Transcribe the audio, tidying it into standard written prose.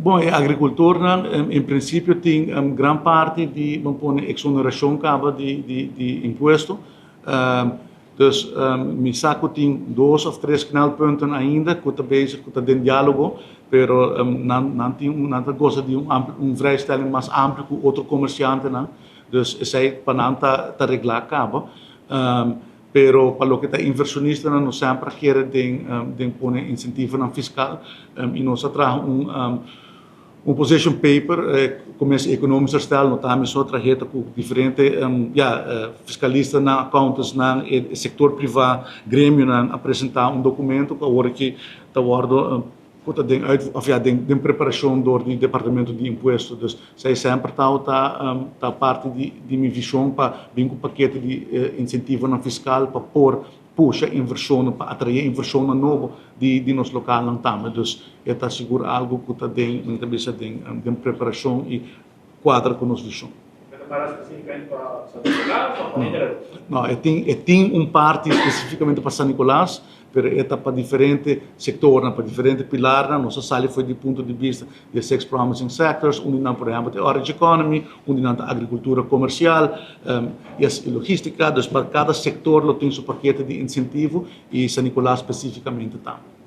Bon, e agricultornan en principio tin gran parti di, ban pone, exoneracion caba di impuesto. Dus mi sa cu tin dos of tres knelpunten ainda cu ta bezig, cu ta den dialogo, pero nan tin nan ta goza di un vrijstelling mas amplio cu otro comerciantenan. Dus esey pa nan ta regla caba. Pero pa loke ta inversionistanan, nos semper a kere den pone incentivonan fiscal y nos a traha un position paper, Commissie Economisch Herstel, no ta mi so traheta cu diferente, ja, fiscalistanan, accountantsnan, e sector priva, gremionan a presenta un documento cu awor aki ta wordo cu ta den uit of ja den preparacion door di Departamento di Impuesto. Dus esey semper ta parti di mi vision pa bin cu pakete di incentivonan fiscal pa por pusha inversionnan, pa atrae inversionnan nobo di nos localnan tambe. Dus e ta sigur algo cu ta den, mi ta bisa, den preparacion y cuadra cu nos vision. Ta para specificamente pa San Nicolas of pa henter Aruba? No, e tin un parti specificamente pa San Nicolas, pero e ta pa diferente sectornan, pa diferente pilarnan. Nos a sali for di punto di vista di six promising sectors, unda nan, por ehempel, e orange economy, unda nan ta agricultura comercial y logistica. Dus pa cada sector lo tin su pakete di incentivo y San Nicolas specificamente tambe.